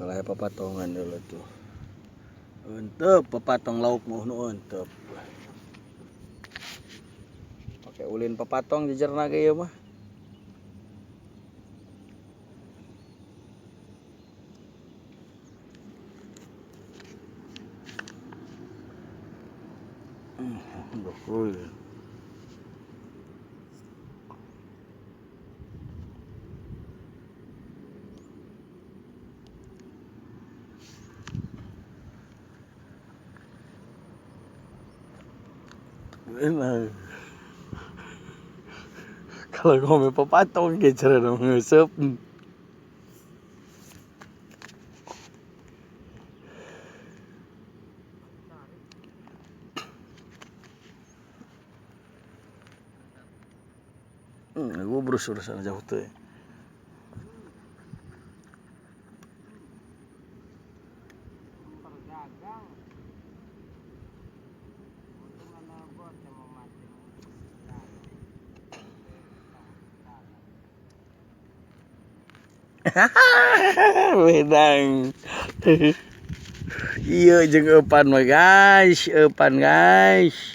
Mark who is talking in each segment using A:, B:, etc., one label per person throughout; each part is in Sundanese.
A: Kalau papatongan dulu tuh. Entep papatong lauk mau nu entep. Pakai ulin papatong jejerna ge ieu mah. Betul. Enak. Kalau ngomong papatong gitu dong nguseup. Gue berus urusan jauh tuh.
B: Perdagang. Untung ana bot yang mau mancing.
A: Wedang. Iya jeung eupan mah guys, eupan guys.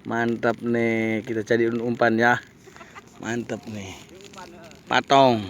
A: Mantap nih, kita cari umpan ya. Mantap nih. Patong.